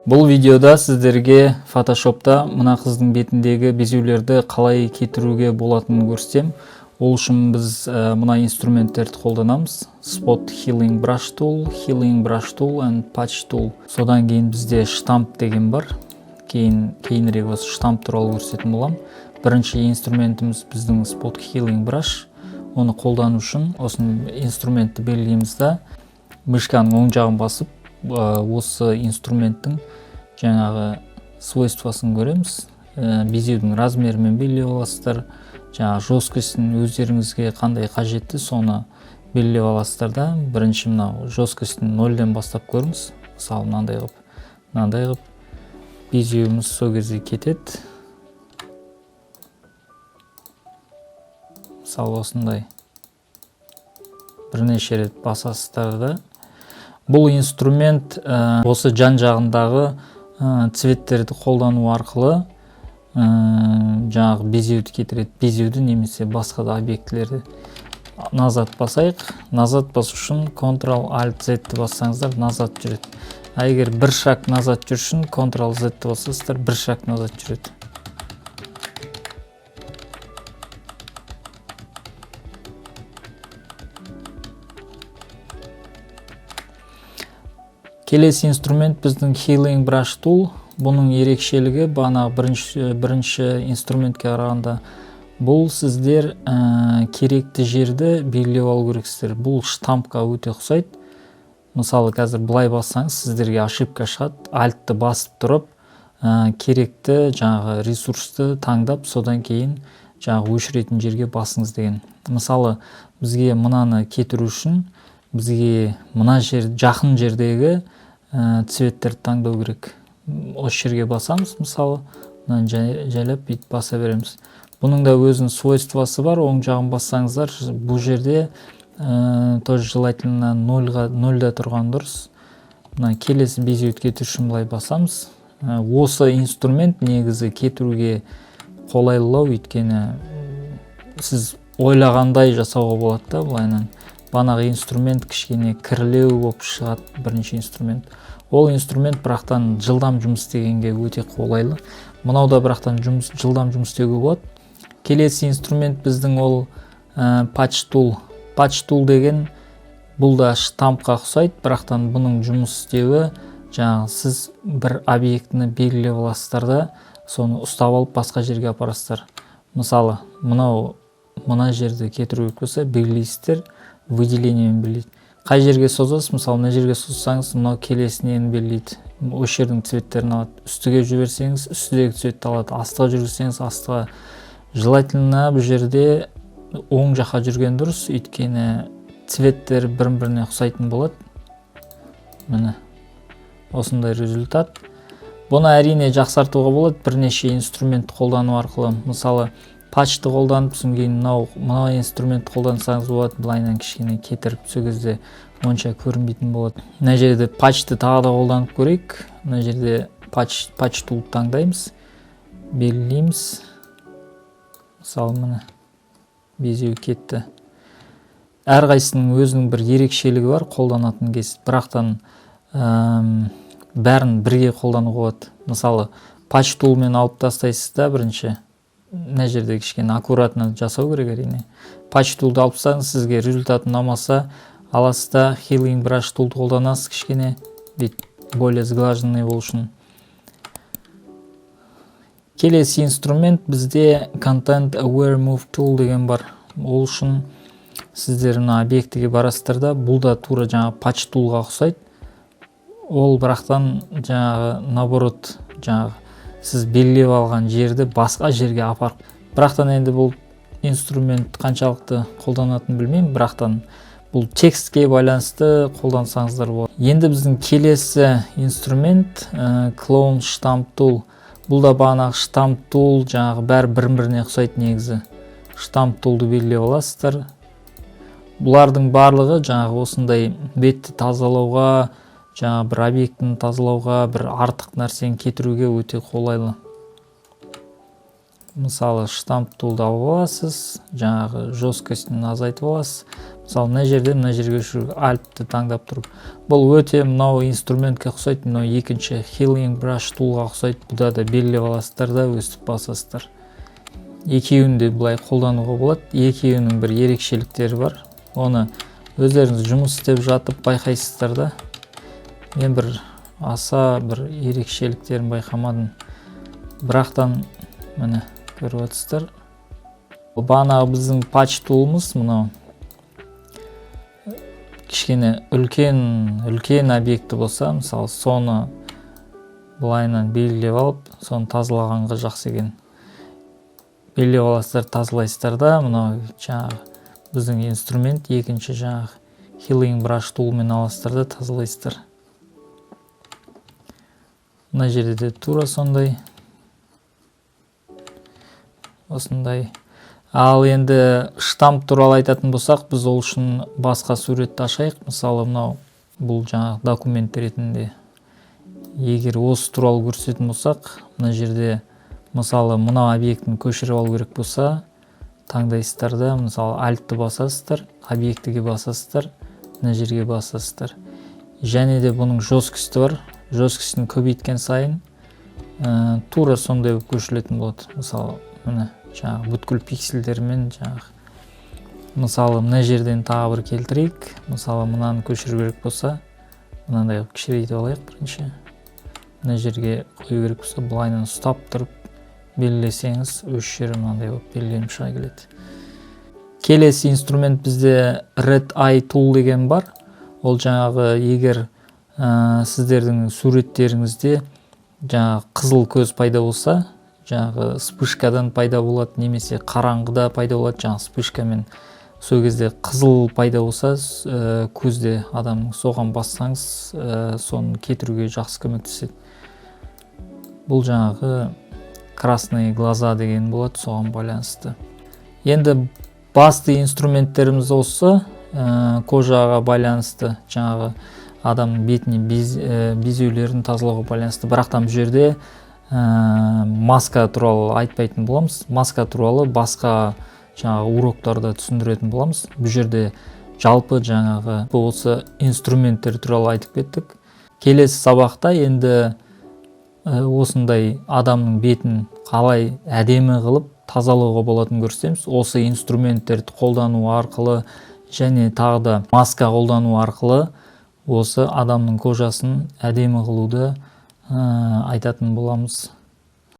Бұл видеода сіздерге Фотошопта мына қыздың бетіндегі безеулерді қалай кетіруге болатынын көрсетемін. Ол үшін біз мына инструменттерді қолданамыз: Spot Healing Brush Tool, Healing Brush Tool and Patch Tool. Содан кейін бізде штамп деген бар. Кейінірек осы штамп туралы көрсететін боламын. Бірінші инструментіміз біздің Spot Healing Brush. Оны қолдану үшін осы инструментті белгілейміз да, мышканың оң жағын басып, осы инструменттің жаңағы свойствосын көреміз. Безеудің размерімен белгілеп аласыздар, жаңағы жесткостін, өздеріңізге қандай қажетті, соны белгілеп аласыздар да. Бірінші мынау жесткостін нөлден бастап көріңіз. Мысалы, мынандай қылып, мынандай қылып безеуіміз сол кезде кетеді. Мысалы, осындай бірнеше рет басасыздар да. Бұл инструмент осы жан жағындағы цветтерді қолдану арқылы жаңағы безеуді кетіреді, безеуді немесе басқа да объектілерді. Назад басайық. Назад басу үшін Ctrl Alt Z бассаңыздар, назад жүреді. А егер бір шаг назад жүру үшін Ctrl Z басасыздар, бір шаг назад жүреді. Келесі инструмент біздің Healing Brush Tool. Бұның ерекшелігі бағанағы бірінші инструментке қарағанда, бұл сіздер керекті жерді белгілеп алу керексіздер. Бұл штампқа өте ұқсайды. Мысалы, қазір былай бассаңыз, сіздерге ошибка шығады. Альтты басып тұрып, керекті жаңағы ресурсты таңдап, содан кейін жаңағы өшіретін жерге басыңыз деген. Мысалы, бізге мынаны кетіру үшін бізге мына жер, жақын жердегі цветтерді таңдау керек. Осы жерге басамыз, мысалы, мынаны жайлап бүйтіп баса береміз. Бұның да өзінің свойствосы бар. Оң жағын бассаңыздар, бұл жерде тоже желательно нольға, нольда тұрған дұрыс. Мына келесі безеуді кетіру үшін былай басамыз. Осы инструмент негізі кетіруге қолайлылау, өйткені сіз ойлағандай жасауға болады да былайынан. Бағанағы инструмент кішкене кірлеу болып шығады, бірінші инструмент. Ол инструмент бірақтан жылдам жұмыс істегенге өте қолайлы. Мынау да бірақтан жылдам жұмыс істеуге болады. Келесі инструмент біздің ол Patch Tool. Patch Tool деген бұл да штампқа ұқсайды, бірақтан бұның жұмыс істеуі жаңағы сіз бір объектіні белгілеп аласыздар да, соны ұстап алып басқа жерге апарасыздар. Мысалы, мынау мына жерді кетіру керек болса, белгілейсіздер, выделениемен белгілейді. Қай жерге созасыз? Мысалы, мына жерге созсаңыз, мынау келесінен белгілейді, осы жердің цветтерін алады. Үстіге жіберсеңіз, үстідегі цветті алады, астыға жүргізсеңіз, астыға. Желательно бұл жерде оң жаққа жүрген дұрыс, өйткені цветтер бір біріне ұқсайтын болады. Міне, осындай результат. Бұны, әрине, жақсартуға болады бірнеше инструмент қолдану арқылы. Мысалы, патчты қолданып, содан кейін мынау инструментті қолдансаңыз болады, былайынан кішкене кетіріп, сол кезде онша көрінбейтін болады. Мына жерде патчты тағы да қолданып көрейік. Мына жерде patch tool таңдаймыз, белгілейміз. Мысалы, міне, безеу кетті. Әрқайсысының өзінің бір ерекшелігі бар қолданатын кез, бірақтан бәрін бірге қолдануға болады. Мысалы, patch toolмен алып тастайсыз да, бірінші мына жерде кішкене аккуратно жасау керек, әрине. Patch toolды алып тастаңыз, сізге результат ұнамаса, аласыз да, Healing Brush toolды қолданасыз, кішкене бүйтіп более сглаженный болу үшін. Келесі инструмент бізде Content Aware Move Tool деген бар. Ол үшін сіздер мына объектіге барасыздар да, бұл да тура жаңағы patch toolға ұқсайды. Ол бірақтан жаңағы наоборот, жаңағы сіз белгілеп алған жерді басқа жерге апарып. Бірақтан енді бұл инструмент қаншалықты қолданатынын білмеймін, бірақтан бұл текстке байланысты қолдансаңыздар болады. Енді біздің келесі инструмент Clone Stamp Tool. Бұл да бағанағы штамп tool, жаңағы бәрі бір біріне ұқсайды негізі. Штамп toolды белгілеп аласыздар. Бұлардың барлығы жаңағы осындай бетті тазалауға, жаңағы бір объектіні тазалауға, бір артық нәрсені кетіруге өте қолайлы. Мысалы, штамп toolды алып аласыз, жаңағы жесткостін азайтып аласыз. Мысалы, мына жерден мына жерге көшіру, Alt-ты таңдап тұрып. Бұл өте мынау инструментке ұқсайды, мынау екінші Healing Brush Tool-ға ұқсайды. Бұда да белгілеп аласыздар да, өстіп басасыздар. Екеуін де былай қолдануға болады. Екеуінің бір ерекшеліктері бар, оны өздеріңіз жұмыс істеп жатып байқайсыздар да. Мен бір аса бір ерекшеліктерін байқамадым, бірақтан міне, көріп отырсыздар, бағанағы біздің Patch Tool-ымыз мынау кішкене үлкен үлкен объекті болса, мысалы, соны былайынан белгілеп алып, соны тазалағанға жақсы екен. Белгілеп аласыздар, тазалайсыздар да, мынау жаңағы біздің инструмент екінші, жаңағы Healing Brush Tool-мен аласыздар да, тазалайсыздар. Мына жерде де тура сондай, осындай. Ал енді штамп туралы айтатын болсақ, біз ол үшін басқа суретті ашайық. Мысалы, мынау, бұл жаңағы документ ретінде. Егер осы туралы көрсететін болсақ, мына жерде, мысалы, мынау объектіні көшіріп алу керек болса, таңдайсыздар да, мысалы, Alt-ты басасыздар, объектіге басасыздар, мына жерге басасыздар. Және де бұның жесткости бар. Жесткостін көбейткен сайын тура сондай болып көшірілетін болады. Мысалы, міне, жаңағы бүткіл пиксельдермен жаңағы. Мысалы, мына жерден тағы бір келтірейік. Мысалы, мынаны көшіру керек болса, мынандай қылып кішірейтіп алайық бірінші. Мына жерге қою керек болса, былайынан ұстап тұрып белгілесеңіз, осы жері мынандай болып белгіленіп шыға келеді. Келесі инструмент бізде Red Eye Tool деген бар. Ол жаңағы егер сіздердің суреттеріңізде жаңағы қызыл көз пайда болса, жаңағы вспышкадан пайда болады немесе қараңғыда пайда болады жаңағы вспышкамен, сол кезде қызыл пайда болса көзде адамның, соған бассаңыз, соны кетіруге жақсы көмектеседі. Бұл жаңағы красные глаза деген болады, соған байланысты. Енді басты инструменттеріміз осы кожаға байланысты, жаңағы адамның бетіне безеулерін тазалауға байланысты. Бірақтан бұл жерде маска туралы айтпайтын боламыз. Маска туралы басқа жаңағы уроктарда түсіндіретін боламыз. Бұл жерде жалпы жаңағы осы инструменттер туралы айтып кеттік. Келесі сабақта енді осындай адамның бетін қалай әдемі қылып тазалауға болатынын көрсетеміз осы инструменттерді қолдану арқылы және тағы да маска қолдану арқылы осы адамның кожасын әдемі қылуды айтатын боламыз.